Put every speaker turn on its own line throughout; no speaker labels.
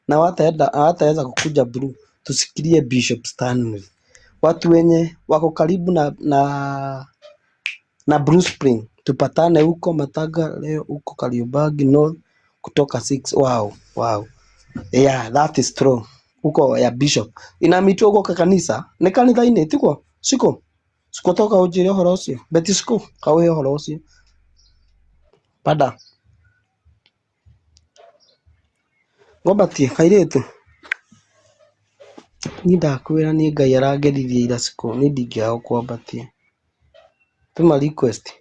Na hawataweza kukuja Blue. Tusikilie Bishop Stanley. Watu wenye wako karibu na Blue Spring. Tupatane huko Matanga leo huko Kariobangi North kutoka 6. Wow, wow. Yeah, that is true. Huko ya Bishop. Inamitwo huko kwa kanisa. Nĩ kanitha-inĩ tiguo? Ciko. Ciko toka ũnjĩre ũhoro ũcio. Beti ciko kaũhe ũhoro ũcio. Pada. Ngombatie kairĩtu. Niĩ ndakwĩra niĩ Ngai arangeririe ira Ciko niĩ ndingĩaga gũkwambatia. Tũma request.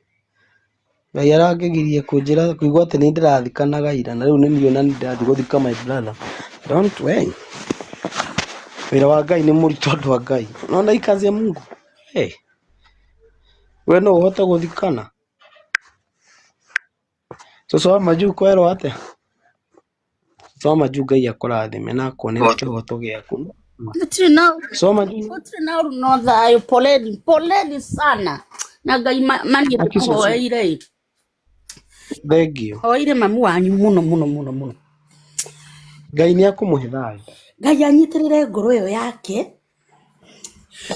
Ngai arangegirie kũnjĩra kũigua atĩ nĩ ndĩrathikanaga ira na rĩu nĩ niĩ ona nĩ ndĩrathiĩ gũthika my brother. Don't worry. Wĩra wa Ngai nĩ mũritũ andũ a Ngai. Unaona hii kazi ya Mungu? Hey. We no ũhote gũthikana? Cũcũ wa majuu kwerwo atĩa? Cũcũ wa majuu Ngai akũrathime na akuonie kĩhoto gĩaku.
Gũtirĩ na
Cũcũ wa majuu
gũtirĩ na ũru no thayũ. Poleni, poleni sana na Ngai mani
Aki cũcũ.
tũhoeire ĩ.
Thank you.
Hoeire mamu wanyu mũno mũno mũno mũno.
Ngai nĩ akũmũhe thayũ.
Ngai anyitĩrĩre ngoro ĩyo yake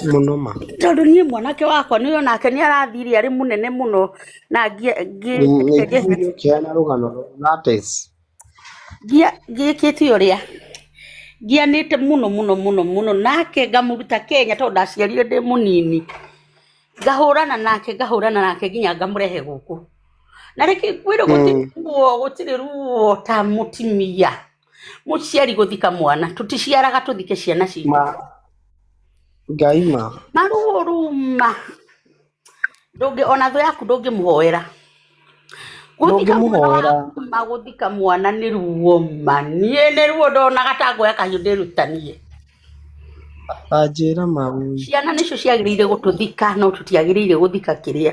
Mũno ma.
Tondũ niĩ mwanake wakwa nĩ onake nĩ arathire arĩ mũnene mũno na
Nĩ ũkĩheana rũgano rũu. That is.
Ngĩkĩte ũrĩa ngianĩte mũno mũno mũno mũno nake ngamũruta Kenya tondũ ndaciarire ndĩ mũnini, ngahũrana nake ngahũrana nake nginya ngamũrehe gũkũ. Na reke ngwĩre gũtirĩ ruo, gũtirĩ ruo ta mũtumia mũciari gũthika mwana. Tũticiaraga tũthike ciana citũ.
Ma Ngai ma.
Maruo ruma ndũngĩ ona thũ yaku ndũngĩmũhoera. Gũthika mwana
Ndũngĩmũhoera.
waku ma gũthika mwana nĩ ruo ma. Niĩ nĩ ruo ndonaga ta nguoya kahiũ ndĩrutanie.
Anjĩra ma ũi.
Ciana nĩcio ciagĩrĩire gũtũthika no tũtiagĩrĩire gũthika kĩrĩa.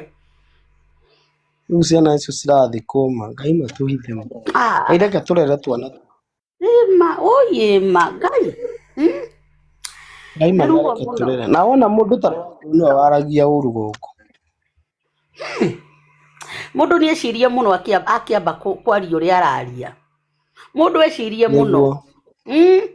Rĩu ciana icio cirathikwo ma Ngai matũhithe ma.
Ah.
Ngai reke tũrere twana.
Ĩma, oi ĩma, Ngai.
Ngai ma
Nĩ ruo
reke
mũno.
tũrere. Na wona mũndũ ta nĩwe waragia ũru gũkũ.
Mũndũ nĩ ecirie mũno akĩamba kwaria ũrĩa araria. Mũndũ ecirie mũno.
Nĩguo.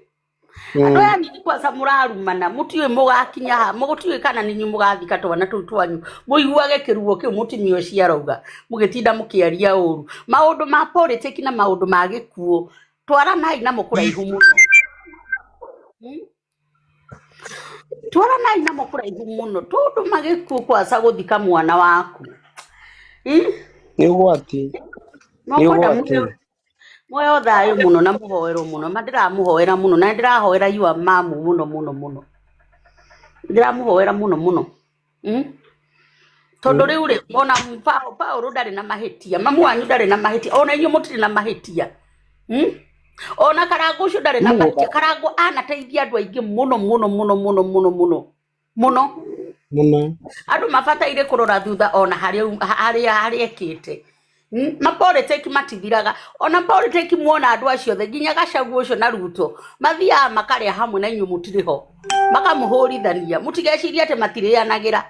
Andũ aya nini kwanza mũrarumana, mũtiũĩ mũgakinya ha, mũtiũĩ kana nĩ inyuĩ mũgathika twana tũu twanyu. Mũiguage kĩruo kĩu mũtumia ũcio arauga, mũgĩtinda mũkĩaria ũru. Maũndũ ma politics na maũndũ ma gĩkuũ, twaranai namo kũraihu mũno. Twaranai namo kũraihu mũno, tondũ magĩkuũ kwanza gũthika mwana waku.
Nĩ ũgwati.
No
Nĩ
kwenda
ũgwati.
Muoyo thayũ mũno na mũhoerwo mũno. Ma ndĩramũhoera mũno na ndĩrahoera your mamu mũno mũno mũno. Ndĩramũhoera mũno mũno. Tondũ rĩu rĩ, ona Paũlũ ndarĩ na mahĩtia, mamu wanyu ndarĩ na mahĩtia, ona inyuĩ mũtirĩ na mahĩtia. Ona Karangũ ũcio ndarĩ na mahĩtia. Karangũ anateithia andũ aingĩ mũno mũno mũno mũno mũno mũno mũno.
Mũno.
Andũ mabataire kũrora thutha ona harĩa ekĩte. Mapolitiki matithiraga. Ona politiki muona andũ acio othe nginya Gachagua ũcio na Ruto mathiaga makarĩa hamwe na inyuĩ mũtirĩ ho, makamũhũrithania. Mũtigecirie atĩ matirĩanagĩra.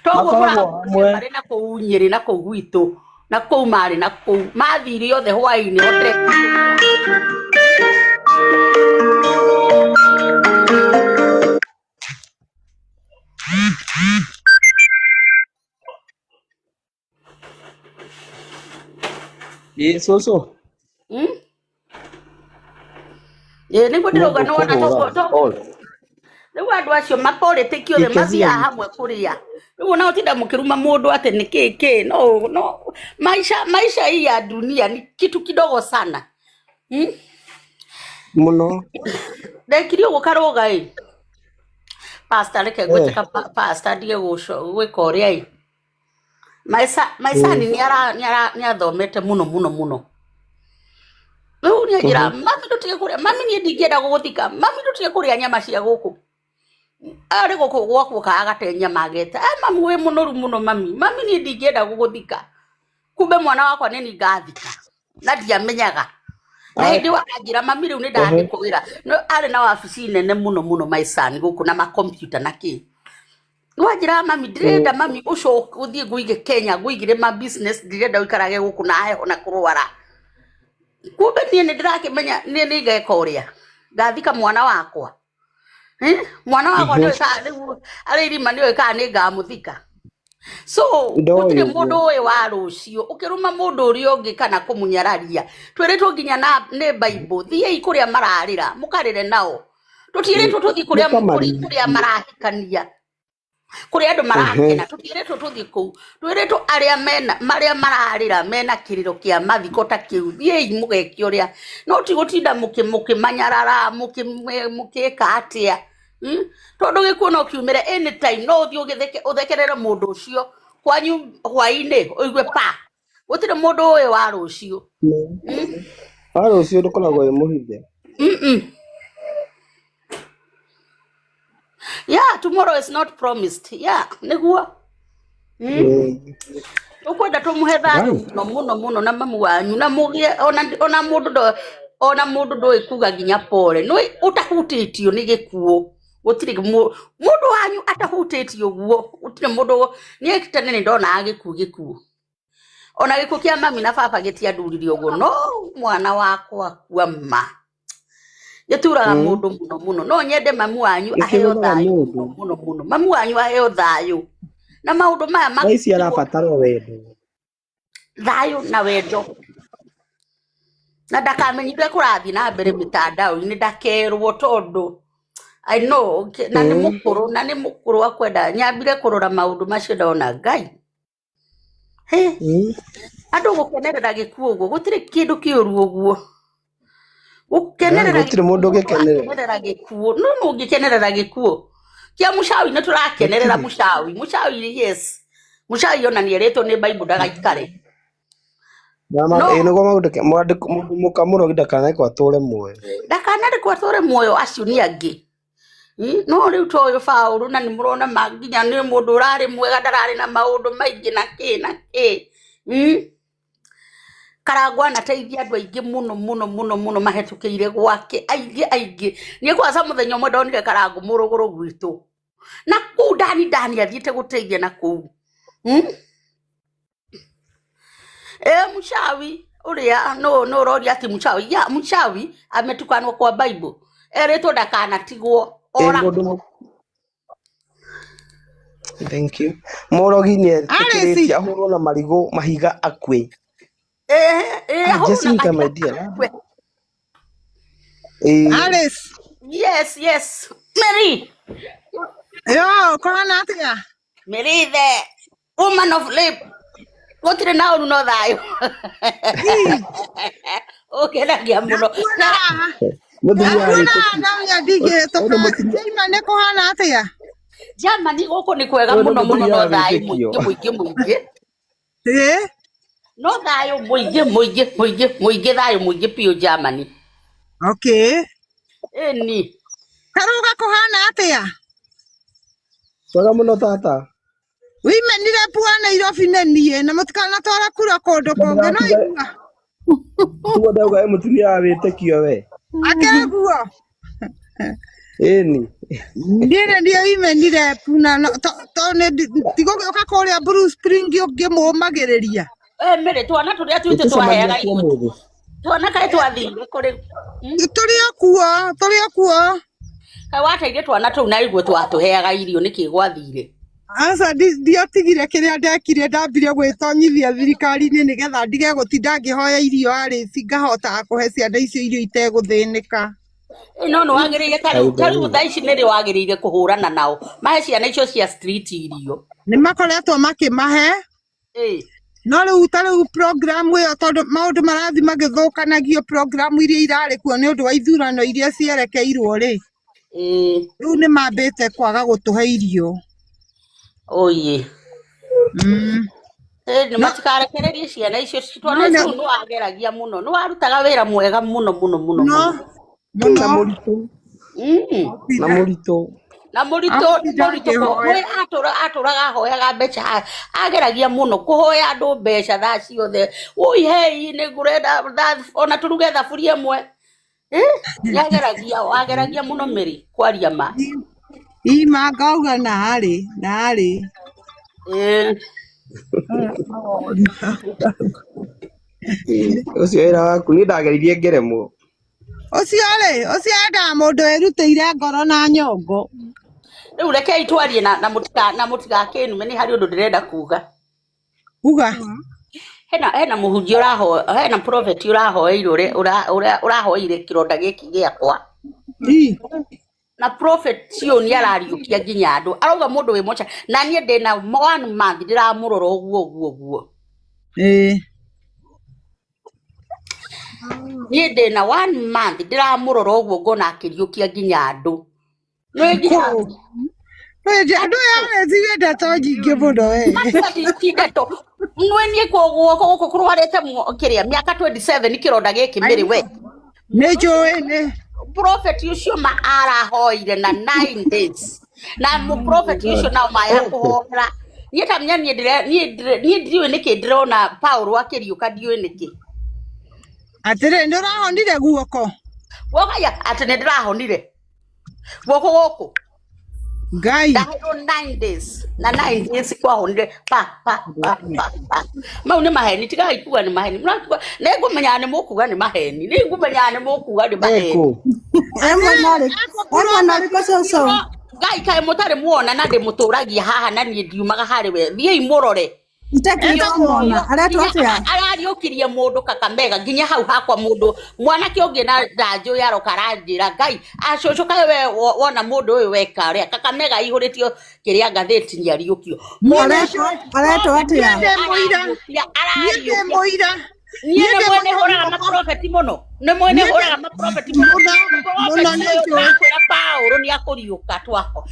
Toguo
Makoragwo
mũrahũrithania
hamwe.
marĩ na kũu Nyĩrĩ na kũu gwitũ na kũu marĩ na kũu mathire othe hwaĩ-inĩ hotel.
Ĩ cũcũ.
Ĩ nĩguo ndĩrauga nĩ wona
Nĩngũkũhũra.
toguo rĩu andũ acio mapolitiki othe
Ikezie
mathiaga hamwe kũrĩa. Rĩu ona ũtinda mũkĩruma mũndũ atĩ nĩ kĩ kĩ, no no maisha hii ya dunia ni kitu kidogo sana.
Mũno.
Ndekire ũguo karũga ĩ. Pastor reke ngwĩte ka pastor ndige gwĩka ũrĩa ĩ. Maicani nĩ athomete mũno mũno mũno. Rĩu nĩ anjĩra, mami ndũtige kũrĩa, mami niĩ ndingĩenda gũgũthika, mami ndũtige kũrĩa nyama cia gũkũ. Arĩ gũkũ gwakwa kaga gate nyama ageta. Mami wĩ mũnoru mũno mami. Mami niĩ ndingĩenda gũgũthika. Kumbe mwana wakwa nĩ niĩ ngathika. Na ndiamenyaga. Na hĩndĩ ĩyo akanjĩra mami rĩu nĩ ndandĩkwo wĩra. No arĩ na wabici nene mũno mũno maicani gũkũ na makompiuta na kĩ. Wanjĩra mami ndĩrenda mami ũcoke ũthiĩ ngũige Kenya ngũigĩre ma business ndĩrenda ũikarage gũkũ na heho na kũrwara. Kumbe niĩ nĩ ndĩrakĩmenya niĩ nĩ ngeka ũrĩa ngathika mwana wakwa. Eh? Mwana wakwa nĩwe kana rĩu arĩ irima nĩwe kana nĩ ngamũthika. So
Ndoĩ
gũtirĩ
ũguo.
mũndũ ũĩ wa rũciũ ũkĩruma mũndũ ũrĩa ũngĩ kana kũmũnyararia twĩrĩtwo nginya na nĩ Bible thiĩi kũrĩa mararĩra mũkarĩre nao tũtiĩrĩtwo tũthiĩ kũrĩa kũrĩa
Mũkamarigithie.
marahikania kũrĩa andũ marakena tũtiĩrĩtwo tũthiĩ kũu twĩrĩtwo arĩa mena marĩa mararĩra mena kĩrĩro kĩa mathiko ta kĩu thiĩi mũgeke ũrĩa no ti gũtinda mũkĩmanyarara mũkĩka atĩa. Tondũ gĩkuũ no kiumĩre anytime no ũthiĩ ũthekerere mũndũ ũcio kwanyu hwaĩ-inĩ ũigue pa gũtirĩ mũndũ ũĩ wa rũciũ.
Wa rũciũ ndũkoragwo wĩ mũhithe.
Mm-mm. Yeah, tomorrow is not promised. Yeah, nĩguo. Ũkwenda tũmũhe thayũ mũno mũno mũno na mamu wanyu na mũgĩe ona ona mũndũ ndo ona mũndũ ndũĩ kuga nginya pole nĩ ũtahutĩtio nĩ gĩkuũ gũtirĩ mũndũ wanyu atahutĩtio ũguo gũtirĩ mũndũ niĩ tene nĩ ndonaga gĩkuũ gĩkuũ ona gĩkuũ kĩa mami na baba gĩtianduririe ũguo no mwana wakwa akua ma gĩturaga mũndũ mũno mũno no nyende mamu wanyu aheo
Gĩkĩgũthaga
thayũ
mũndũ.
mũno mũno mũno mamu wanyu aheo thayũ na maũndũ maya
Thaa ici
matigwo
arabatara wendo.
Thayũ na wendo na ndakamenyithie kũrathiĩ na mbere mitandao-inĩ ndakerwo tondũ I know na nĩ mũkũrũ na nĩ mũkũrũ akwenda nyambire kũrora maũndũ macio ndona Ngai he andũ gũkenerera gĩkuũ ũguo gũtirĩ kĩndũ kĩũru ũguo gũkenerera
Gũtirĩ mũndũ
mũndũ
ũngĩkenerera.
akenerera gĩkuũ no no ũngĩkenerera gĩkuũ kĩa mũcawi nĩ tũrakenerera
Gũtirĩ.
mũcawi mũcawi yes mũcawi ona nĩ erĩtwo nĩ Bible ndagaikare no
Ĩĩ nĩguo maũndũ mwandĩko mũndũ mũkamũrogi ndakanarekwo atũre muoyo.
Ndakanarekwo atũre muoyo acio nĩ angĩ. No rĩu to ũyũ Paũlũ na nĩ mũrona ma nginya nĩ mũndũ ũrarĩ mwega ndararĩ na maũndũ maingĩ na kĩ na kĩ. Karangũ anateithia andũ aingĩ mũno mũno mũno mũno mahetũkĩire gwake aingĩ aingĩ niĩ kwanza mũthenya ũmwe ndonire Karangũ mũrũgũrũ gwitũ na kũu ndani ndani athiĩte gũteithia na kũu. Mchawi ũrĩa no no ũroria atĩ mchawi ya mchawi ametukanwo kwa Bible erĩtwo ndakanatigwo
Ĩĩ
ora
mũndũ Thank you. Mũrogi nĩ
Alice,
etĩkĩrĩtie ahũrwo na marigũ mahiga akue.
Ahũrwo na
Jacinta my
mahiga
dear.
akue.
Ĩĩ
Alice.
Yes, yes. Mary.
Yo, kũhana atĩa?
Mary the woman of lip. Gũtirĩ na ũru no thayũ. Ũkenagia mũno.
Ndakuona
Na
haha.
mũtumia wa
Ndakuona
wĩtĩkio.
ndamenya ndingĩhĩtũka.
Ũyũ nĩ mũtumia
Njĩima nĩ kũhana atĩa?
Germany gũkũ nĩ kwega
ũyũ nĩ
mũno mũno
mũtumia
no
wa
thayũ
wĩtĩkio.
mũingĩ mũingĩ mũingĩ.
Ĩ?
No thayũ mũingĩ mũingĩ mũingĩ mũingĩ thayũ mũingĩ biũ Germany.
Okay.
Ĩni.
Karũga kũhana atĩa?
Twega mũno tata.
Wimenire pua Nairobi nĩ niĩ na mũtikanatware kura kũndũ kũngĩ no igua.
Tiguo ndauga ĩ mũtumia wa wĩtĩkio we.
Akĩrĩ guo.
Ĩni.
Niĩ nĩ niĩ wimenire puna to nĩ tigũgĩũka kũrĩa Blue Spring ũngĩmũũmagĩrĩria.
Mary twana tũrĩa twitũ
Tũcemania
twaheaga
kuo
irio.
mũthĩ.
Twana kaĩ twathire kũrĩ.
Tũrĩ o kuo, tũrĩ o kuo.
Kaĩ wateire twana tũu na iguo twatũheaga irio nĩkĩ gwathire?
Aca ndiotigire kĩrĩa ndekire ndambire gwĩtonyithia thirikari-inĩ nĩgetha ndige gũtinda ngĩhoya irio Alice ngahotaga kũhe ciana icio irio itegũthĩnĩka.
No nĩ wagĩrĩire ta rĩu thaa ici nĩrĩ wagĩrĩire kũhũrana nao mahe ciana icio cia street irio.
Nĩ makoretwo makĩmahe no rĩu ta rĩu program ĩyo tondũ maũndũ marathiĩ magĩthũkanagio program iria irarĩ kuo nĩ ũndũ wa ithurano iria cierekeirwo rĩ rĩu nĩ mambĩte kwaga gũtũhe irio.
Oye. Nĩ matikarekererie ciana icio twana icio nĩ wageragia mũno nĩ warutaga wĩra mwega mũno mũno mũno
no
mũno.
Na mũritũ. Na mũritũ.
Na mũritũ mũritũ atũraga ahoyaga mbeca ageragia mũno kũhoya andũ mbeca thaa ciothe ui hei nĩ ngũrenda ona tũruge thaburia ĩmwe. Nĩageragia wageragia mũno Mary kwaria ma.
Ima ngauga narĩ narĩ.
Ũcio wĩra waku niĩ ndageririe ngeremwo.
Ũcio rĩ, ũcio endaga mũndũ wĩrutĩire ngoro na nyongo.
Rĩu rekei twarie na na mũtika na mũtigakĩnume nĩ harĩ ũndũ ndĩrenda kuga.
Uga.
Hena mũhunjia ũraho hena prophet ũrahoeire ũrĩa ũrahoeire kĩronda gĩkĩ gĩakwa. Na prophet ũyũ nĩ arariũkia nginya andũ. Arauga mũndũ wĩ mocha na niĩ ndĩna one month ndĩramũrora ũguo ũguo ũguo. Niĩ ndĩna one month ndĩramũrora ũguo ngona akĩriũkia nginya andũ. Nĩ nginya
Andũ aya areciria ndeto nyingĩ mũno we.
Ti ndeto. Nĩ niĩ guoko gũkũ kũrwarĩte kĩrĩa mĩaka 27 kĩronda gĩkĩ mĩrĩ we.
Nĩ njũĩ nĩ.
Prophet ũcio ma arahoire na 9 days. Na mũ prophet ũcio nao maya kũhoera. Niĩ ta menya niĩ niĩ ndiũĩ nĩkĩ ndĩrona Paul akĩriũka ndiũĩ nĩkĩ.
Atĩrĩ, nĩ ũrahonire guoko?
Guoko ya atĩ nĩ ndĩrahonire. Guoko gũkũ.
Ngai.
Ndaheirwo 9 days. Na 9 days kwahonire pa pa pa pa pa. Mau nĩ maheni tigai kuga nĩ maheni. Mũrakuga nĩ ngũmenya nĩ mũkuga nĩ maheni. Nĩ ngũmenya nĩ mũkuga nĩ maheni.
Eko.
E mwena ũrĩkũ cũcũ?
Ngai kaĩ mũtarĩ muona na ndĩmũtũragia haha na niĩ ndiumaga harĩ we. Thiĩi mũrore.
Itakĩrona aretwo atĩa?
Arariũkirie mũndũ Kakamega nginya hau hakwa mũndũ mwanake ũngĩ na ndanjũĩ aroka aranjĩra Ngai acũcũ kaĩ we wona mũndũ ũyũ weka ũrĩa Kakamega aihũrĩtio kĩrĩa ngathĩti nĩ ariũkio.
Aretwo atĩa?
Niĩ ndĩ mũira. Niĩ ndĩ mũira.
Niĩ nĩ mwene hũraga maprofeti mũno. Nĩ mwene hũraga maprofeti mũno.
Mũno nĩ njũĩ.
Ndĩrakwĩra Paũlũ nĩ akũriũka twako.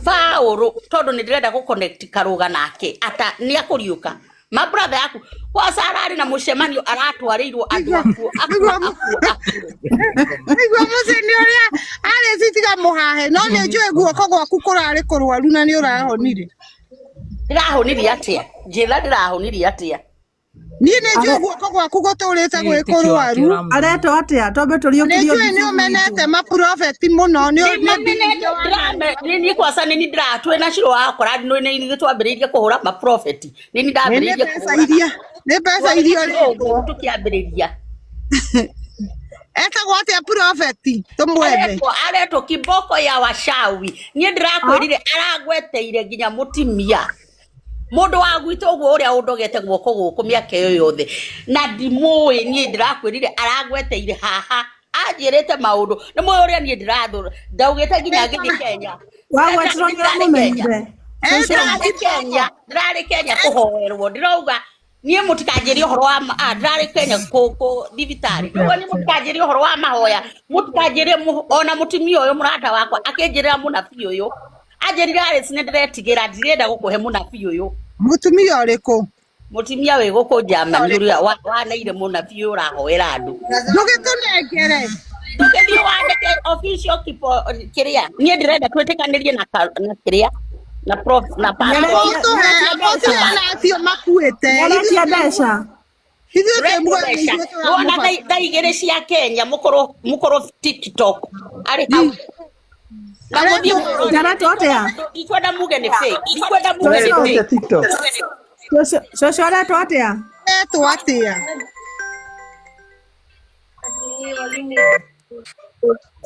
Paũlũ tondũ nĩ ndĩrenda gũ connect karũga nake ata nĩ akũriũka. Ma brother yaku kwa Sara arĩ na mũcemanio aratwarĩirwo andũ akuo akuo akuo akuo.
Nĩguo mũciĩ nĩ ũrĩa arĩ tiga mũhahe no nĩ njũĩ guoko gwaku kũrarĩ kũrwaru na nĩ ũrahonire.
Ndĩrahonirie atĩa? Njĩra ndĩrahonirie atĩa?
Niĩ nĩ njũĩ guoko gwaku gũtũrĩte gwĩ kũrwaru.
Aretwo atĩa? Twambe
Nĩ
tũriũkirio
njũĩ nĩ ũmenete maprofeti mũno nĩ
Nĩ kwaca nĩ niĩ ndĩratwĩ na Shiro wakora nĩ ithuĩ twambĩrĩirie kũhũra maprofeti. Nĩ niĩ
nĩ
ndambĩrĩirie
mbeca iria nĩ mbeca iria ũrĩtwo.
Tũkĩambĩrĩria.
Etagwo atĩa profeti tũmwethe.
Aretwo kiboko ya washawi. Niĩ ndĩrakwĩrire aragweteire nginya mũtimia. Mũndũ wa gwitũ ũguo ũrĩa ũndogete guoko gũkũ mĩaka ĩyo yothe na ndimũĩ niĩ ndĩrakwĩrire aragweteire haha anjĩrĩte maũndũ nĩ mũĩ ũrĩa niĩ ndĩrathũra ndaugĩte nginya ngĩthiĩ Kenya.
Wagwetirwo nĩ ũramũmenyire?
Ndĩrarĩ Kenya ndĩrarĩ Kenya kũhoerwo ndĩrauga niĩ mũtikanjĩre ũhoro wa ndĩrarĩ Kenya kũ thibitarĩ ndĩrauga niĩ mũtikanjĩre ũhoro wa mahoya mũtikanjĩre ona mũtumia ũyũ mũrata wakwa akĩnjĩrĩra mũnabii ũyũ anjĩrire Alice nĩ ndĩretigĩra ndirenda gũkũhe mũnabii ũyũ.
Mũtumia ũrĩkũ?
Mũtumia wĩ gũkũ Germany ũrĩa waneire mũnabii ũyũ ũrahoera andũ.
Ndũgĩtũnengere.
Ndũgĩthiĩ wandĩke official kipo kĩrĩa niĩ ndĩrenda twĩtĩkanĩrie na kĩrĩa na prof na pastor.
Mũtũhe acio makuĩte.
Nĩaretia mbeca.
Ithuĩ twĩ muoyo ithuĩ
Wona
tũramũbatara.
thaa igĩrĩ cia Kenya mũkorwo TikTok arĩ hau. Na mũthiĩ mũrore.
Aretwo atĩa?
Ndikwenda muge nĩ fake. Ndikwenda muge nĩ
Atĩa
fake.
TikTok?
Cũcũ aretwo atĩa?
Aretwo atĩa?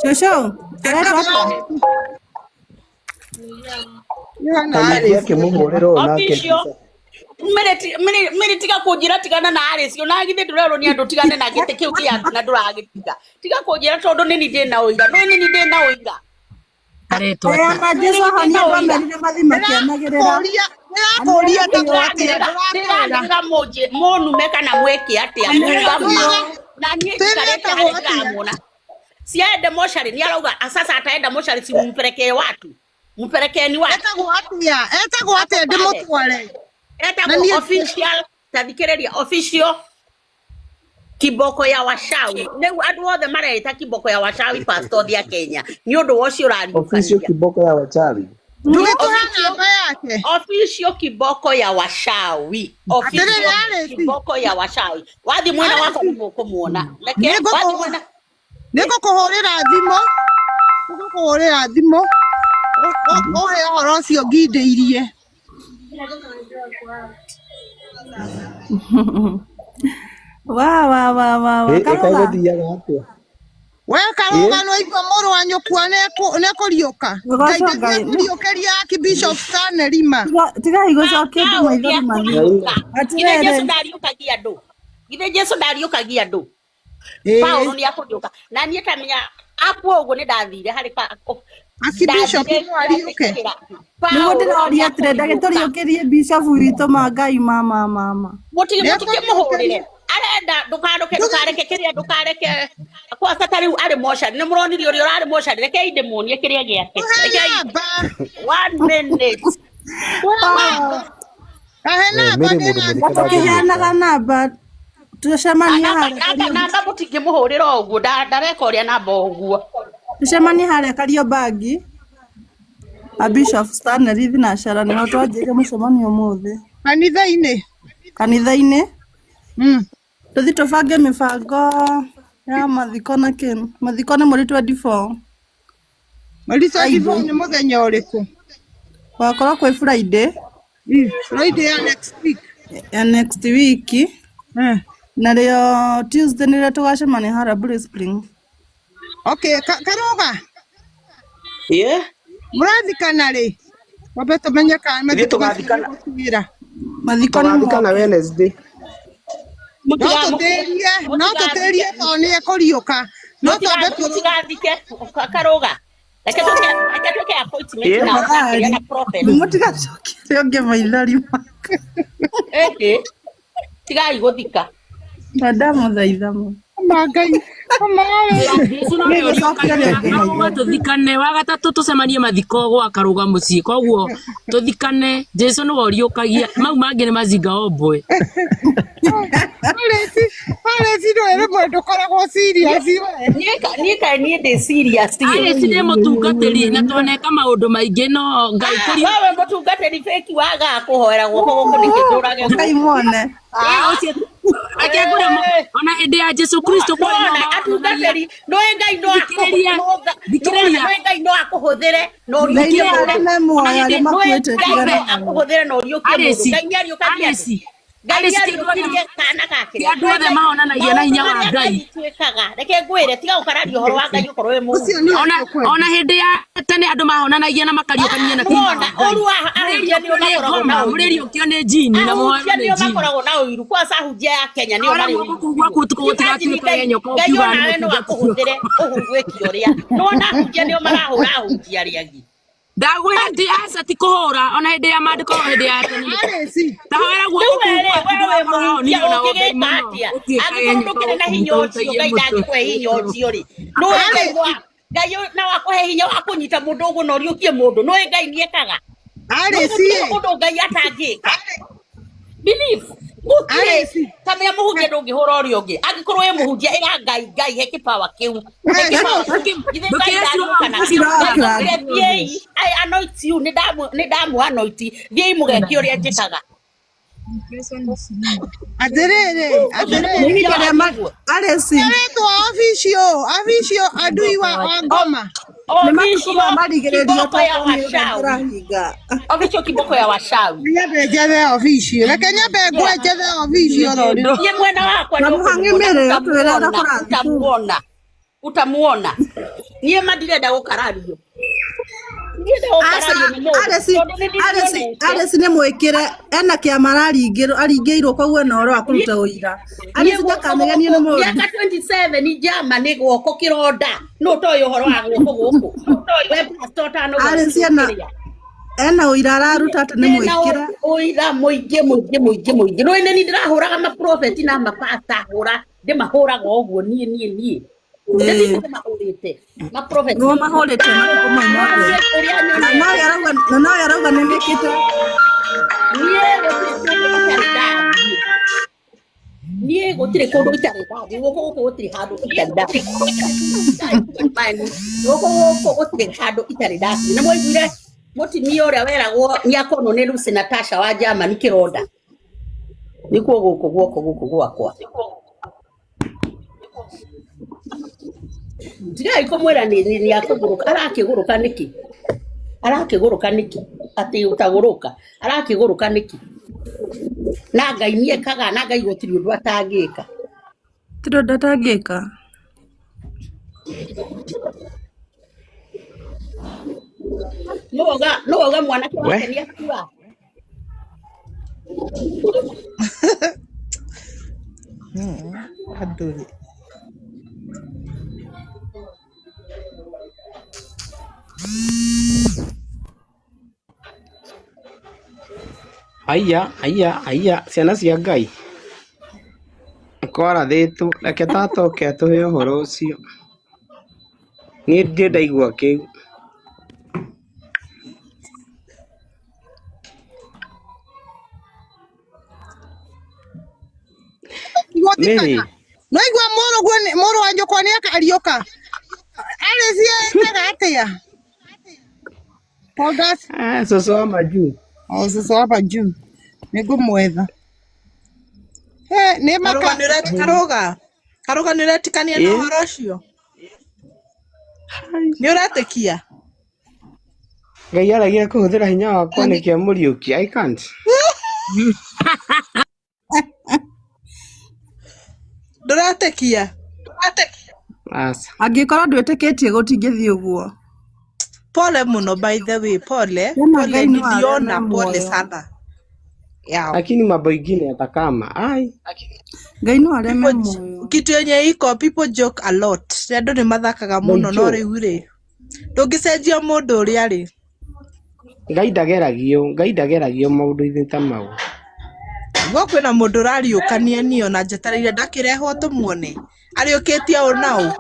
Cũcũ aretwo atĩa?
Yohana
Kamiti
Alice.
akĩmũhũrĩra ũũ nake
Official. Mĩrĩ tiga kũnjĩra tigana na Alice ona githĩ ndũrerwo nĩ andũ tigane na gĩtĩ kĩu gĩaku na ndũragĩtiga. Tiga kũnjĩra tondũ nĩ niĩ ndĩna ũira. Nĩ niĩ ndĩna ũira.
Aretwo
Aya
atĩa?
na Jesũ ahonia andũ amerire mathiĩ makĩanagĩrĩra.
Ndĩrakũria etagwo atĩa? Ndũratwĩra.
Ndĩranĩrĩra mũnume kana mwĩke atĩa muga ma na niĩ
Twĩre
njikarĩte
etagwo
harĩa
atĩa?
ndĩramuona. Siaende mocarĩ nĩ arauga sasa ataenda mocarĩ si mumpelekee watu mpelekeni watu.
Etagwo atĩa? Etagwo atĩa ndĩmũtware? Na
Etagwo
niĩ
official tathikĩrĩria official kiboko ya washawi rĩu andũ othe mareita kiboko ya washawi pastor thia Kenya nĩ ũndũ wa ũcio
official
ũrariũkania.
kiboko ya wachawi.
Ndũgĩtũhe namba yake.
Official kiboko ya washawi. Official
Atĩrĩrĩ Alice.
kiboko ya washawi. Wathi mwena wakwa nĩ mũkũmuona. Reke wathi mwena
Nĩngũkũhũrĩra thimũ. Nĩngũkũhũrĩra thimũ. Ũhe ũhoro ũcio ngindĩirie.
Wa wa wa wa wa
Ĩ kaĩ
Karũga.
gũthiaga atĩa?
We
Ĩ
Karũga nĩwaigua mũrũ wa nyũkwa nĩekũriũka. Ngai
Gũgocwo Ngai.
ndathiĩ Archbishop Stanley ma.
Tigai gũcokia andũ
Paũlũ
maithori mahiũ.
Ngai
nĩakũriũka. Githĩ Jesu
Atĩrĩrĩ,
ndariũkagia andũ? Githĩ Jesu ndariũkagia andũ?
Ĩĩ.
Paũlũ nĩakũriũka. Na niĩ tamenya akua ũguo nĩ ndathire harĩ
Archbishop
ndathire
no ariũke.
ngĩtĩkĩra
nĩguo
Paũlũ
ndĩroria atĩrĩ, ndagĩ
nĩakũriũka.
tũriũkĩrie bishop witũ ma Ngai ma ma ma ma.
Mũtikĩmũhũrĩre.
Nĩekũriũkĩria.
Arenda ndũkareke ndũkareke kĩrĩa ndũkareke kwasa ta rĩu arĩ mocarĩ nĩ mũronire ũrĩa ũrarĩ mocarĩ rekei ndĩmuonie kĩrĩa gĩake
Tũhe
rekei
namba.
one minute
Tũhe namba.
wa
Kahe
Eh,
namba
Mary mũndũ
ndĩna
mũthike
Na
ndangĩriũka.
tũkĩheanaga namba tũcemanie
namba
harĩa
namba
Kariũki
namba mũtingĩmũhũrĩra o ũguo ndareka ũrĩa namba o ũguo
tũcemanie harĩa Kariobangi a Bishop Stanley Thinashara nĩho twanjĩrĩria mũcemanio ũmũthĩ
Kanitha-inĩ.
kanitha-inĩ
Mm.
tũthiĩ tũbange mĩbango ya mathiko na kĩ mathiko nĩ mweri 24
Mweri 24
Friday
nĩ mũthenya ũrĩkũ?
gwakorwo kwĩ Friday
Friday ya next week.
ya next week
Eh.
narĩo Tuesday nĩrĩo tũgacemania harĩa Blue Spring.
Okay, Karũga,
Ĩ
mũrathikana rĩ? Wambe tũmenye kana
ithuĩ
mathiko macio
tũgathikana
nĩgũtuĩra.
Mathiko nĩ
tũgathikana
moke.
Wednesday.
No tũtĩrie, no tũtĩrie tondũ nĩekũriũka. No twambe tũ
mũtigathike Karũga reke twĩke appointment
Ĩ
na
Tafadhali
kĩrĩa na prophet
mũtigacokie ũngĩ maithori maka.
ĩhĩ tigai gũthika
Na ndamũthaitha mũno.
Ma Ngai, ma we.
Jesu nowe
Nĩ gũcokia
ũriũkagia
rĩngĩ
arauga
maithori.
tũthikane wagatatũ tũcemanie mathiko gwa Karũga mũciĩ koguo tũthikane Jesu nĩwe ũriũkagia mau mangĩ nĩ mazinga ombwe
Alesi, Alesi ndũĩ rĩmwe ndũkoragwo serious we.
Niĩ kaĩ niĩ ndĩ serious ĩ
Alice nĩ mũtungatĩri na twaneka maũndũ maingĩ no Ngai kũriũka
wewe mũtungatĩri fake wagaga kũhoera guoko gũkũ nĩkĩ ndũrage
Ngai muone.
Ĩ, ũcio reke ngwĩre ona hĩndĩ ya Jesu Kristo kwarĩ nao
nona
mahonanagia
atungatĩri nũĩ Ngai no
thikĩrĩria thikĩrĩria
nũĩ Ngai no akũhũthĩre na
Thĩinĩ
ũriũkie
wa
mũndũ
arĩa me
ona
muoyo
hĩndĩ
arĩa
nũĩ
makuĩte
Ngai
tigana
no
nao.
akũhũthĩre na ũriũkie mũndũ
Alice
Ngai nĩariũkagia andũ
Alice
Ngai
Alice ti andũ othe
nĩariũkirie kana
ti
gakĩrĩa
andũ
nũĩ
othe
Ngai
mahonanagia na
maũndũ
hinya wa
marĩa
Ngai
Ngai twĩkaga reke ngwĩre tiga gũkararia ũhoro wa Ngai ũkorwo wĩ
Ũcio
mũhunjia
nĩwe
ona
tũkwenda.
ona hĩndĩ ya tene andũ mahonanagia na makariũkania na hinya wa
nona
Ngai
ũru wa ahunjia nĩo
mũrĩriũkio nĩ
makoragwo
ngoma
na ũiru
mũrĩriũkio nĩ njini na mũhoerwo
ahunjia
nĩ
nĩo
njini
makoragwo na ũiru kwanza ahunjia ya Kenya nĩo
Ora
marĩ
guoko
ũiru
kũu gwaku ũtukũ
imagine
gũtigatuĩka
Ngai
genyoka
Ngai
ũkiugaga nĩ
onawe no
mũtungatĩri
akũhũthĩre ũgwĩke ũrĩa nĩwona ahunjia nĩo marahũra ahunjia arĩa angĩ
ndagwĩra ti aca ti kũhũra ona hĩndĩ ya maandĩko hĩndĩ ya tene nĩ
Alesi,
tahoera
rĩu
guoko kũu
werĩ
gwaku
we wĩ
ndũgakorwo
mũhunjia
honirio na
ũngĩgĩka
ũndai mũno
atĩa
ũtuĩkage
angĩkorwo
nyoka
ndũkĩrĩ na
gũkũ
hinya ũcio
ũhutagie
Ngai
mũtwe
ndangĩkũhe hinya ũcio rĩ nũĩ Ngai
Alesi,
no Ngai no akũhe hinya wa kũnyita mũndũ ũguo na ũriũkie mũndũ nũĩ Ngai nĩekaga nũĩ
Alesi,
gũtirĩ ũndũ Ngai atangĩka believe gũtirĩ
Alesi,
kamenya mũhunjia ndũngĩhũra ũrĩa ũngĩ angĩkorwo wĩ mũhunjia ĩra Ngai Ngai he kĩpawa kĩu he kĩpawa kĩu githĩ Ngai
ndũkĩre Siloamu
ndariũkanaga
ũcio
Ngai
Cira
akwĩre thiĩi I anoint you nĩ ndamũ anoint thiĩi mũgeke ũrĩa njĩkaga
atĩrĩrĩ,
ũcio nĩ
atĩrĩrĩ.
Nĩ
mũhunjia
ihinda rĩa
wanyu ũguo
Alesi
Aretwo officio, officio adui wa ngoma.
nĩ matukũ
Official
ma marigĩrĩrio
kiboko ya
tondũ nĩ ũrĩa
washawi
tũrahinga.
official kiboko ya washawi
Nyambe njethe officio. Reke nyambe ngwe njethe officio rori.
niĩ mwena wakwa
Na
nĩ
mũhang'e
ũkũmuona
mĩrĩ ũtwĩre ũrĩa
utamuona
kũrathiĩ kũu.
utamuona utamuona niĩ ma ndirenda gũkarario ndirenda
Aca
gũkarario nĩ mũndũ
Alesi
tondũ nĩ
Alesi
ndĩmuonete
Alesi nĩ mwĩkĩre ena kĩama araringĩrwo aringĩirwo koguo ena ũhoro wa kũruta ũira.
niĩ
Alesi
guoko
ndakanegenio nĩ
gũkũ
mũndũ.
mĩaka 27 njama nĩ guoko kĩronda nũ ũtoĩ ũhoro wa guoko gũkũ we pastor ũtanauga
Alesi ena
kĩrĩa
ena ũira araruta atĩ nĩ
ndĩna
mwĩkĩre.
ũira mũingĩ mũingĩ mũingĩ mũingĩ nĩũĩ nĩ niĩ ndĩrahũraga maprofeti na mapasta hũra ndĩmahũraga ũguo niĩ niĩ niĩ
Ĩĩ.
nĩ ndĩmahũrĩte maprofeti
Nĩo mahũrĩte matukũ mau mothe.
niĩ ũrĩa
Na
nyonete
nowe arauga na nowe arauga nĩ mĩkĩte.
niĩ gũtirĩ kũndũ itarĩ ndathiĩ niĩ gũtirĩ kũndũ itarĩ ndathiĩ gũkũ gũkũ gũtirĩ handũ itarĩ ndathiĩ gũkũ gũkũ gũtirĩ handũ itarĩ ndathiĩ nĩ mwaiguire mũtumia ũrĩa weragwo nĩ akonwo nĩ Lucy Natasha wa Germany kĩronda nĩkuo gũkũ guoko gũkũ gwakwa tigai kũmwĩra nĩ akũgũrũka arakĩgũrũka nĩkĩ arakĩgũrũka nĩkĩ atĩ ũtagũrũka arakĩgũrũka nĩkĩ na Ngai nĩekaga na Ngai gũtirĩ ũndũ atangĩka.
Tiro ndatangĩka.
Nũ wauga mwanake
We
wake nĩ akua?
Andũ rĩ.
Aya aya aya ciana cia Ngai kwarathĩtwo reke tata oke atũhe ũhoro ũcio. Niĩ ndirĩ ndaigua kĩu. Mary
Gũthikana. Nĩwaigua mũrũguo mũrũ wa nyũkwa nĩ akariũka. Arĩcie ekaga atĩa? Pondas.
Ah, cũcũ wa majuu.
O cũcũ wa majuu. Nĩngũmwetha. He, nĩ
Karuga
maka.
nĩ karuga karuga nĩ ũretĩkania na
Ĩ
ũhoro ũcio nĩ ũretĩkia
Ngai aragia kũhũthĩra hinya wakwa nĩkĩo mũriũki. I can't.
Ndũretĩkia
Aca.
Angĩkorwo ndwĩtĩkĩtie gũtingĩthiĩ ũguo. Pole mũno by the way, pole
Tena
pole,
Ngai no arĩa me
niliona pole
muoyo.
sana yeah.
Lakini mambo ingine atakama. Ai.
Ngai no arĩa me
People,
muoyo.
kitu yenye iko people joke a lot, andũ nĩ mathakaga
They
mũno no
joke.
rĩu rĩ ndũngĩcenjia mũndũ ũrĩa arĩ.
Ngai ndageragio, Ngai ndageragio maũndũ-inĩ ta mau.
Guo kwĩna mũndũ ũrariũkania niĩ ona njetereire ndakĩrehwo tũmuone ariũkĩtie ũ na ũ.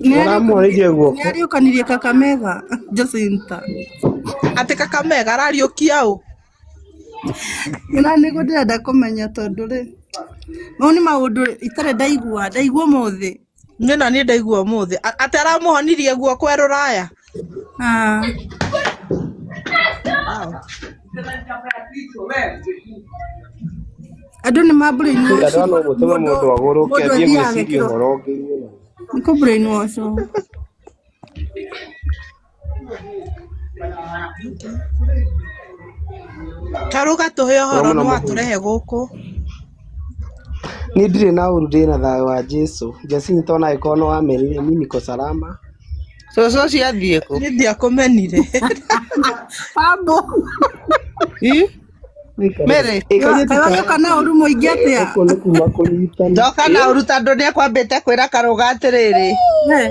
Ũramwonirie guoko.
Nĩariũkanirie Kakamega Jacinta.
Atĩ Kakamega arariũkia ũ?
Na nĩguo ndĩrenda kũmenya tondũ rĩ mau nĩ maũndũ itarĩ ndaigua ndaigua ũmũthĩ.
Niĩ na niĩ ndaigua ũmũthĩ atĩ aramũhonirie guoko e rũraya.
Ah.
Wow.
Andũ nĩ ma brainwash
Andũ no gũtũma
mũndũ
mũndũ agũrũke
mũndũ
athiĩ
athiaga
gwĩciria
agekĩrwo
ũhoro ũngĩ mũno.
nĩ kũ brainwash.
Karuga tũhe
Ũhoro
ũhoro
mũno
nĩ
mũhunjia.
watũrehe gũkũ.
Niĩ ndirĩ na ũru ndĩ na thayũ wa Jesũ. Jacinta ona angĩkorwo nĩ wamenire mi niko salama.
Cũcũ ũcio athiĩ kũ?
Niĩ ndiakũmenire.
Ambo.
Ĩ? Mary,
Ĩ kairĩtu
Kaĩ wagĩũka na ũru mũingĩ atĩa?
ũguo nĩ kuma kũnyitana.
njoka na ũru tondũ nĩ ekwambĩte kwĩra Karũga atĩrĩrĩ
Eh.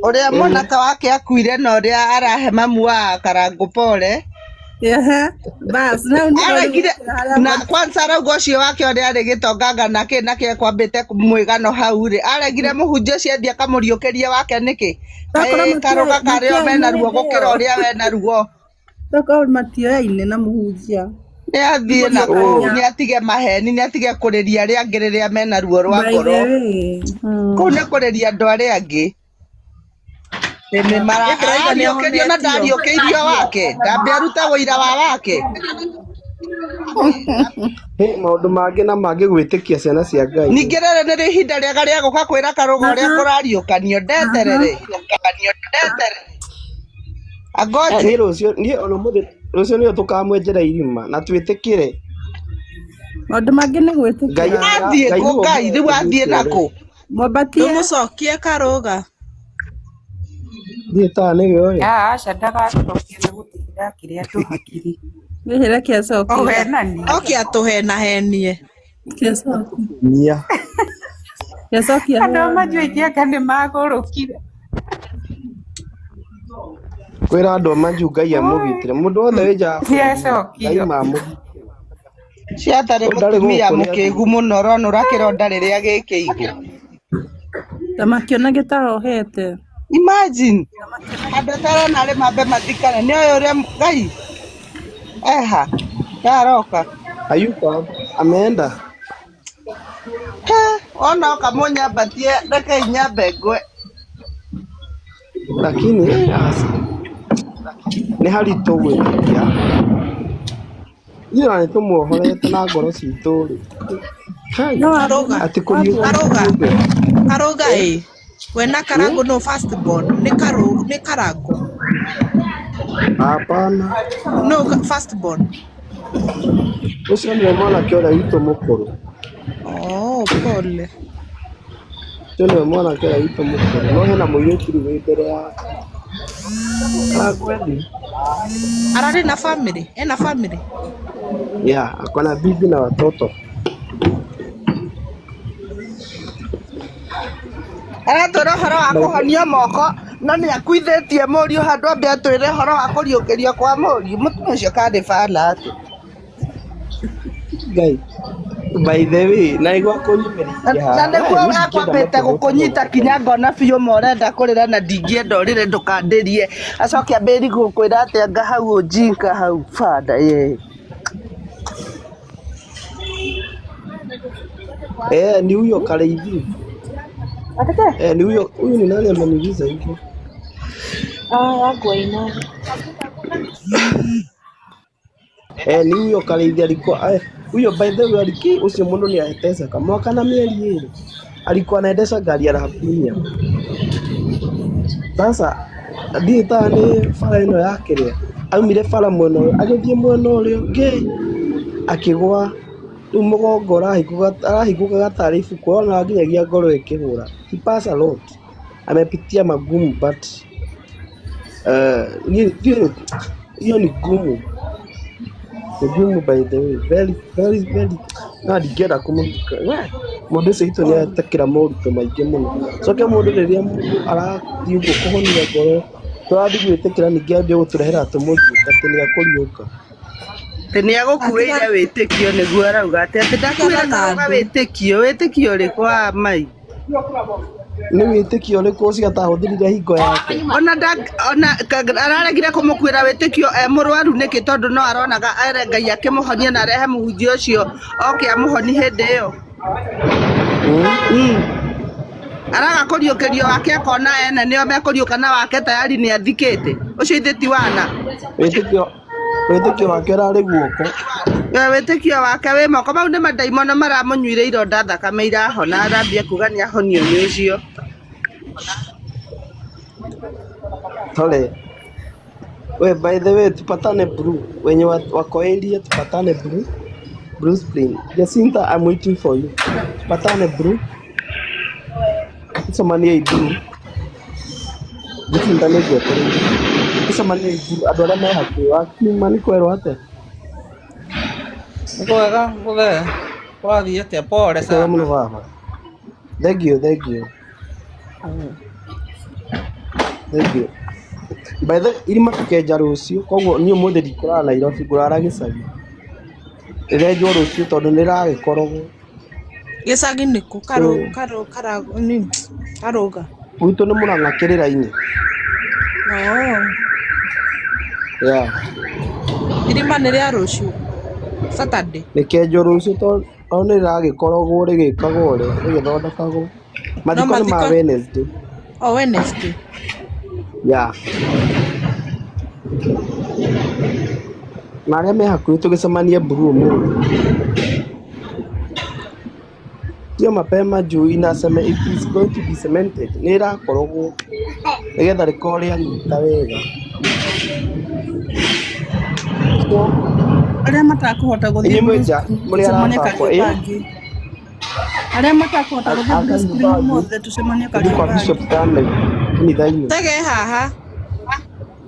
ũrĩa mwanake wake akuire na ũrĩa arahe mamu wa Karangũ pole.
Ehe. Bas, rĩu nĩho rĩu
Aregire
harĩa
na kwanza arauga ũcio wake ũrĩa arĩ gĩtonganga na kĩ na kĩ ekwambĩte mwĩgano hau rĩ aregire mũhunjia ũcio athiĩ akamũriũkĩrie wake nĩkĩ?
Tokorwo
Kaĩ Karũga karĩ o
matioaine
mena ruo
hĩndĩ
gũkĩra
ĩyo.
ũrĩa wena ruo.
Tokorwo matioyaine na mũhunjia.
Nĩ athiĩ na kũu
Mũriũkania.
nĩ atige maheni nĩ atige kũrĩria arĩa angĩ rĩrĩa mena ruo rwa
By the
ngoro.
way.
Kũu nĩ kũrĩria andũ arĩa angĩ. Ĩ nĩ mara
Niĩ ndĩrauga nĩ
arariũkĩrio na
ahonetio.
ndariũkĩirio wake ndambe arute ũira wa wake.
Hĩ maũndũ mangĩ na mangĩ gwĩtĩkia ciana cia Ngai.
Ningĩ rĩrĩ nĩrĩo ihinda rĩega rĩa gũka kwĩra Karũga ũrĩa
Aha.
kũrariũkanio
Aha.
ndeterere. Angoje.
Niĩ rũciũ niĩ ona ũmũthĩ rũciũ nĩrĩo tũkamwenjera irima na twĩtĩkĩre.
Maũndũ mangĩ nĩ
Ngai
gwĩtĩkĩra.
Athiĩ
Ngai
kũ
nĩwe
Ngai rĩu athiĩ
ũmũthĩ
nakũ?
Mwambatie.
Ndũmũcokie Karũga.
Thiĩ ta nĩwe ũyũ.
Aca ndagacokia nĩ gũtigĩra akĩrĩ andũ hakiri.
Hihi reke acokie.
Ũhenani.
Oke atũhenahenie.
Kĩacokia.
Nia.
Kĩacokia
Andũ a
heana.
manjũ aingĩ anga nĩ magũrũkire.
Kwĩra andũ a manju Ngai amũgitĩre. Mũndũ wothe wĩ nja wa bũrũri Ngai
Nĩacokio.
mamũgitĩre.
Ciatarĩ
Ũyũ ndarĩ
mũtumia
gũkũ nĩ
mũkĩgu mũno ũronũra kĩronda rĩrĩa gĩkĩigũ.
Ta makĩona gĩtaohete.
Imagine andũ atarona arĩ mambe mathikane nĩ oĩ ũrĩa Ngai eha yaroka.
Ayuka ameenda.
He, wona oka mũnyambatie rekei nyambe ngwe.
Lakini aca. Nĩ haritũ gwĩtĩkia. Ithuĩ ona nĩtũmuohorete na ngoro citũ rĩ. Kai
No
Karũga.
atĩ kũriũka
Karũga.
kũndũ.
Karũga ĩ. We na Karangũ no first born. Nĩ Karũ nĩ Karangũ.
Hapana.
No first born.
Ũcio nĩwe mwanake ũrĩa witũ mũkũrũ.
Oh,
Pole.
Ũcio nĩwe mwanake ũrĩa witũ mũkũrũ no hena mũirĩtu rĩu wĩ mbere yake. Arakwendi?
Ararĩ na family? Ena family?
Yeah, ako na bibi na watoto.
Aratwĩra ũhoro wa kũhonio moko no nĩ akuithĩtie mũriũ handũ ambe atwĩre ũhoro wa kũriũkĩrio kwa mũriũ. Mũtumia ũcio karĩ bala atĩ.
Ngai. By the way, na igwa
Na
kũnyumĩrĩria
na
haha. We,
nĩguo
niĩ ndingĩenda
akwambĩte
matũ
gũkũnyita kinya ngona biũ ma ũrenda kũrĩra na ndingĩenda ũrĩre ndũkandĩrie acoke ambĩrĩrie gũkwĩra atĩ anga hau ũnjinga hau banda ye.
Eh, ni huyo Kareithi. Eh, ni huyo huyu ni nani ameniuliza hivyo? Eh, ni huyo Kareithi alikuwa huyo by the way aliki ucio mundu ni aheteseka mwaka na mieri ĩrĩ alikuwa anaendesha gari ya Raha Premium. Sasa ndiĩ ta nĩ bara ĩno ya kĩrĩa aumire bara mwena ũyũ agĩthiĩ mwena ũrĩa ũngĩ akĩgwa rĩu mũgongo arahingũkaga tarĩ ibuku ona nginyagia ngoro ĩkĩhũra. He pass a lot, amepitia magumu but hiyo ni gumu, ni gumu by the way, very very very na ndingĩenda kũmũthika we mũndũ ũcio witũ nĩ atekĩra moritũ maingĩ mũno coke mũndũ rĩrĩa mũndũ arathiĩ ũguo kũhonia ngoro tũrathiĩ gwĩtĩkĩra ningĩ ambia gũtũrehera tũmũriũka atĩ nĩ akũriũka.
Atĩ nĩ agũkuĩire wĩtĩkio nĩguo arauga atĩ atĩ ndakuĩra
Tigana na
karauga
andũ.
wĩtĩkio wĩtĩkio ũrĩkũ wa mai.
Nĩ wĩtĩkio ũrĩkũ ũcio atahũthĩrire hingo yake?
Ona nda ona araregire kũmũkuĩra wĩtĩkio e mũrwaru nĩkĩ tondũ no aronaga ere Ngai akĩmũhonia na arehe mũhunjia ũcio oke amũhoni hĩndĩ ĩyo. Araga kũriũkĩrio wake akona ene nĩo mekũriũka na wake tayari nĩ athikĩte ũcio ithe ti wana.
Wĩtĩkio wĩtĩkio wake ũrarĩ guoko.
Wĩtĩkio wake wĩ moko mau nĩ mandaimono maramũnyuire ironda thakame irahona arambia kuga nĩ ahonio nĩ ũcio.
Tole. We, by the way, tupatane blue. Wenye wako area tupatane blue. Blue Spring. Jacinta, I'm waiting for you. Tupatane blue. Tucemanie blue. Jacinta nĩ ngwetereire. Tucemanie blue. Andũ arĩa me hakuhĩ wakiuma nĩ kwerwo atĩa?
Nĩ kwega mũthee, kũrathiĩ atĩa? Pole
Nĩ kwega mũno
sana.
baba. Thank you, thank you. Thank you. By the irima tũkenja rũciũ koguo niĩ ũmũthĩ ndikũrara Nairobi ngũrara gĩcagi. Rĩrenjwo rũciũ tondũ nĩragĩkorogwo.
Gĩcagi nĩkũ?
So
Karũga.
gwitũ nĩ Mũrang'a kĩrĩra-inĩ.
Oh.
Yeah.
Irima nĩ rĩa rũciũ. Saturday.
Rĩkenjwo rũciũ tondũ nĩrĩragĩkorogwo rĩgĩkagwo ũrĩa rĩgĩthondekagwo.
No
Mathiko nĩ ma
mathiko
Wednesday.
o Wednesday.
Yeah. Na arĩa me hakuhĩ tũgĩcemanie blue ũmũthĩ. Sio mapema juu inaseme it is going to be cemented. Nĩ ĩrakorogwo nĩgetha rĩkorwo rĩanyita wega. So
Arĩa matakũhota gũthiĩ
inyuĩ mwĩ
Blue
nja
Spring
mũrĩ
tũcemanie
arata akwa ĩ
Kariobangi. Arĩa matakũhota gũthiĩ Blue Spring
Kariobangi
ũmũthĩ tũcemanie
tũthiĩ kwa Bishop
Kariobangi.
Stanley kanitha-inĩ.
Cege haha.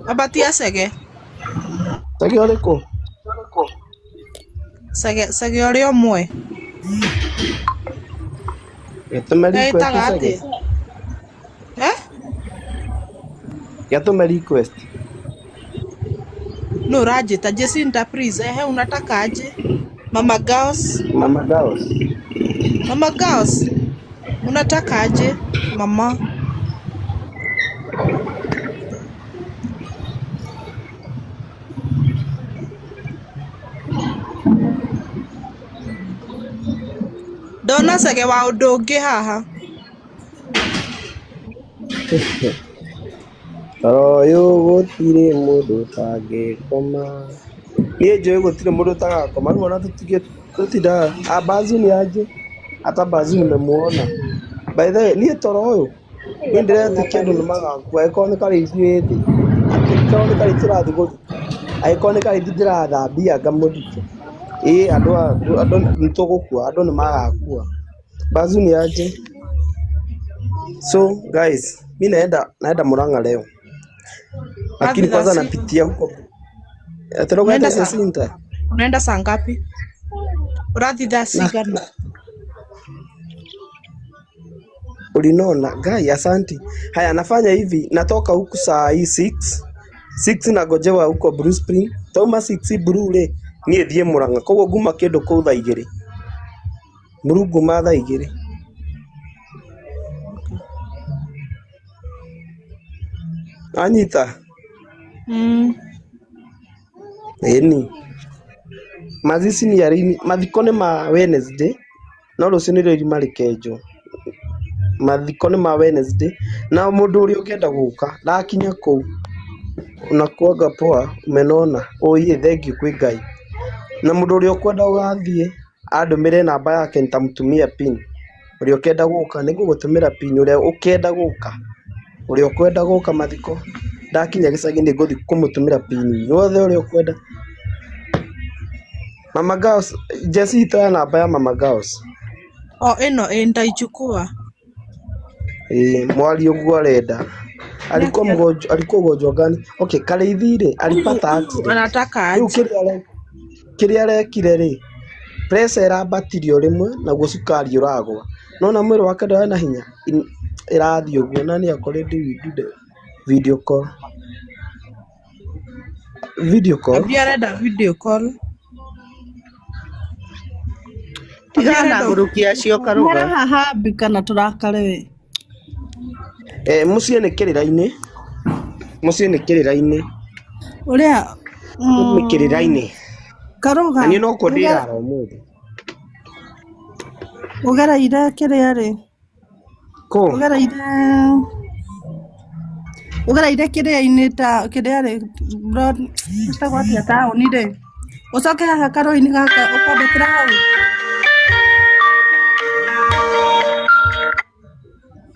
Ambatia cege.
Cege ũrĩkũ?
Cege cege ũrĩa ũmwe.
Gĩtũme request
Etaga
Cege.
atĩa? Eh?
Gĩatũme request.
No ũranjĩta Jacinta please. Ehe unataka aje? Mama Girls.
Mama Girls.
Mama Girls. Unataka aje? Mama. Ndona cege wa ũndũ ũngĩ haha.
Toro ũyũ gũtirĩ mũndũ ũtangĩkoma. Niĩ njũĩ gũtirĩ mũndũ ũtagakoma. Rĩu ona tũtindaga Abazu ni aje? Hata Bazu nimemuona. By the way, niĩ toro ũyũ niĩ ndĩretĩkia andũ nĩmagakua angĩkorwo nĩ Karĩithi wĩ thĩ. Angĩkorwo nĩ Karĩithi tũrathiĩ gũthika. Angĩkorwo nĩ Karĩithi ndĩrathambia ngamũthike. Ĩĩ andũ nĩtũgũkua, andũ nĩmagakua. Bazu ni aje? So guys, mi naenda Murang'a leo. Lakini
Wapi
kwanza
thaa sita?
napitia huko. Atoroga
Unaenda
hata
saa
sinta.
unaenda saa ngapi? Urathi thaa
Na
cigana?
ulinona guy, asanti. Haya, nafanya hivi, natoka huku saa hii 6 6 nagojewa huko Blue Spring. Tauma 6 Blue ri niĩ thiĩ Murang'a koguo nguma kĩndũ kũu thaa igĩrĩ. Blue nguma thaa igĩrĩ. Anyita
Mm.
ĩni mazishi ni ya lini? Mathiko nĩ ma Wednesday no rũciũ nĩrĩo irima rĩkenjwo. Mathiko nĩ ma Wednesday na mũndũ ũrĩa ũngĩenda gũka ndakinya kũu unakuaga poa umenona oye thank you kwĩ Ngai na mũndũ ũrĩa ũkwenda gũgathiĩ andũmĩre namba yake nitamtumia pin ũrĩa ũkenda gũka nĩngũgũtũmĩra pin ũrĩa ũkenda gũka ũrĩa ũkwenda gũka mathiko ndakinya gĩcagi nĩngũthiĩ kũmũtũmĩra pin yothe ũrĩa ũkwenda. Mama Girls, Jesse toa namba ya Mama Girls.
O ĩno ĩ ndaichukua.
Eh, mwari ũguo arenda alikuwa
Nĩatĩa?
mgonjwa, alikuwa ugonjwa gani? Okay, Karĩithi rĩ
Huyu
alipata
huyu
accident.
anataka
Rĩu
aje?
kĩrĩa arekire rĩ, pressure ĩrambatirio rĩmwe naguo cukari ũragwa. Nona mwĩrĩ wake ndũrĩ na hinya, ĩrathiĩ ũguo na nĩ already we do the video call. Video call.
Abi arenda video call. Abi
Tigana na
arenda
ngũrũki acio Karũga.
Haha hambi kana tũrakare we.
Eh, mũciĩ nĩ kĩrĩra-inĩ. Mũciĩ nĩ kĩrĩra-inĩ.
Ũrĩa
Nĩ kĩrĩra-inĩ.
Karũga
Na niĩ nokuo ndĩrara ũmũthĩ.
ũgereire kĩrĩa rĩ?
Kũ?
Ũgereire kĩrĩa-inĩ ta kĩrĩa rĩ ĩtagwo atĩa taũni rĩ? Ũcoke haha karũĩ-inĩ gaka ũkwambatĩra hau?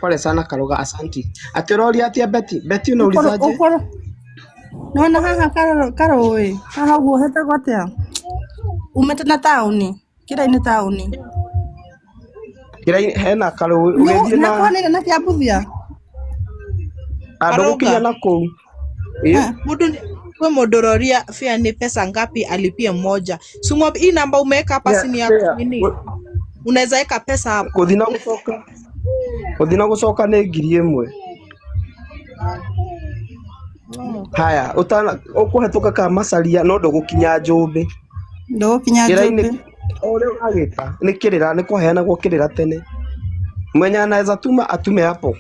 Pole sana Karuga, asanti. Ati ũroria atĩa Betty? Betty unaulizaje?
Ũkorwo nĩwona haha karũĩ haha ũguo hetagwo atĩa? Umĩte na taũni kĩrĩa-inĩ taũni.
Kĩrĩa hena karũĩ ũgĩthiĩ na
Nĩhakuhanĩire na Kĩambuthia?
ndũgũkinya
Karũga.
na kũu. Ĩ?
Mundu we mundu uroria fare ni pesa ngapi alipie moja. Sumwa hii namba umeweka hapa
Fare
si ni yako
fare
nini? Unaweza weka pesa hapo.
gũthiĩ na gũcoka gũthiĩ na gũcoka nĩ 1,000. Haya, ũtana ũkũhetũka Kamacaria no ndũgũkinya Njũmbĩ.
Ndũgũkinya
Kĩrĩra-inĩ
Njũmbĩ.
o ũrĩa ũragĩta nĩ kĩrĩra nĩ kwaheanagwo kĩrĩra tene. Mwenye anaweza tuma atume hapo.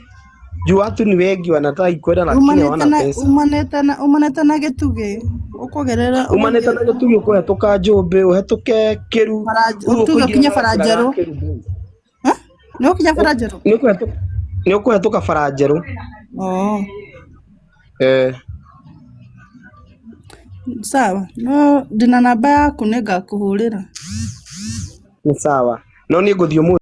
Juu watu ni wengi wanataka kwenda lakini
Umanĩte
hawana
na
pesa.
umanĩte na umanĩte na gĩtugĩ ũkũgerera
Umanĩte na gĩtugĩ ũkũhetũka Njũmbĩ ũhetũke Kĩru rĩu
ũtuge
ũkũingĩra
ũkinye bara
barabara ya
njerũ.
Kĩru Boys.
Nĩ ũkinya bara njerũ?
Nĩ ũkũhetũka bara njerũ.
Oh.
Eh,
Sawa, no ndĩna namba yaku nĩngakũhũrĩra.
nĩ sawa. No niĩ ngũthiĩ ũmũthĩ.